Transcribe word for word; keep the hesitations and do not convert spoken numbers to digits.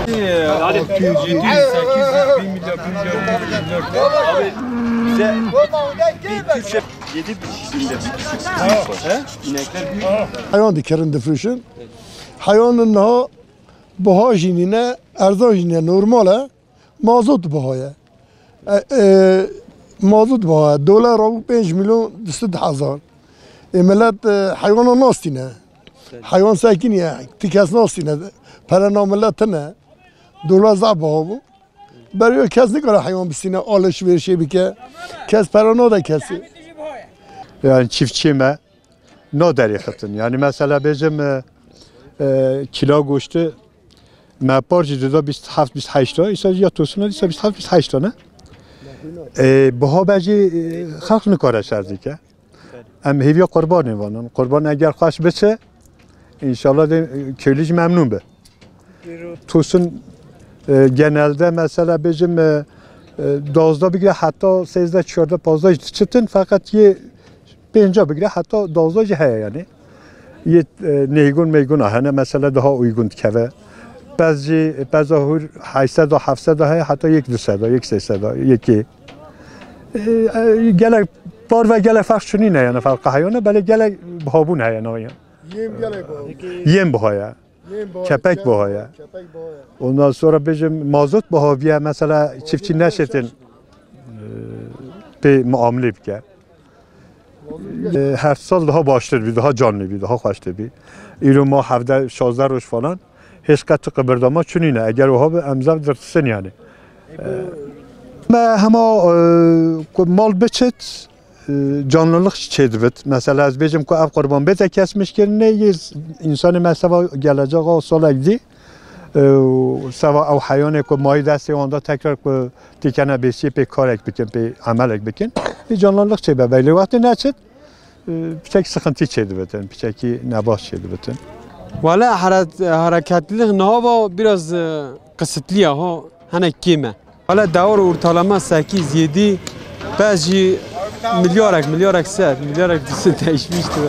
Altı yüz, yedi yüz, sekiz yüz, bir milyon, bir milyon, bir milyon. Abi, bize yedi bin. İnekler büyük. Heywan dikirin, difirişin. Heywanın niha biha jî nîne, erzan jî nîne, normal e. Mazot biha ye. E, e, mazot biha ye. Dolar rabû pênc milyon du sed hezar. E, millet, e, heywana nastîne. Heywan sekî niye, ti kes nastîne. Pere na millet tine. Dolar zaf biha bû. Beriya kes nikare heywan bistîne, alışverişê bike. Kes pere nade kesî. Yani çiftçî me, na derê xitin. Yani mesela bêjim, e, e, kîla goştî me par jî dida bîst heft bîst heşt lira, îsa ya tosuna dîsa bîst heft bîst heşt lira ne? E, biha be jî, e, xelq nikare şer dike. Em hêviya qurbanê vanin. Qurban eger xweş biçe, înşallah dê, e, köylü jî memnûn be. Tosun, e, genelde mesela bêjim, e, e, duwazdeh bigire heta sêzdeh, çardeh, pazdeh jî diçitin, feqet yê pênca bigire heta duwazdeh jî heye yani. Yê, e, neygun meygun a hene mesela daha uygun dikeve. Pez jî, peza hûr heşt sed a, heft sed a heye heta yek du sed a, yek sê sed a, yekê. E, e, gelek par ve gelek ferq çinîne yani ferqa heywana, belê gelek bihabûn heye naya. Yêm gelek biha. Yêm biha ye. Yêm biha ye. Kepek biha ye. Kepek biha ye. Ondan sonra bêjim mazot biha biye, mesela çiftçi neşêtin, e, pê muamilê bike. E, her sal daha baştir bî, daha canlî bî, daha xweştir bî. Îro ma hevdeh şazdeh roj falan, hêj qet tu qibirdama çinîne. Eger wiha bi, em zaf dirtisin yani. E, me hema, e, ku mal biçit, e, canlılık çêdibit. Mesela ez bêjim ku ev qurban bête kesmişkirinê, yê însanê me seva gelecexa salek dî, e, û seva ew heyanê ku mayî destê wan da tekrar ku têkene bêsiyê pê karek bikin, pê emelek bikin, yê canlılık çêbe. Belê wextê neçit, e, piçek sıkıntı çêdibitin, piçekî nebaş çêdibitin. Wala heret-, hareketlilik niha va biraz, e, kısıtlı ya, ha, hene kêm e. Wala dewar ortalama sekiz yedi, pez jî milyarek, milyarek ser, milyarek disin değişmişti.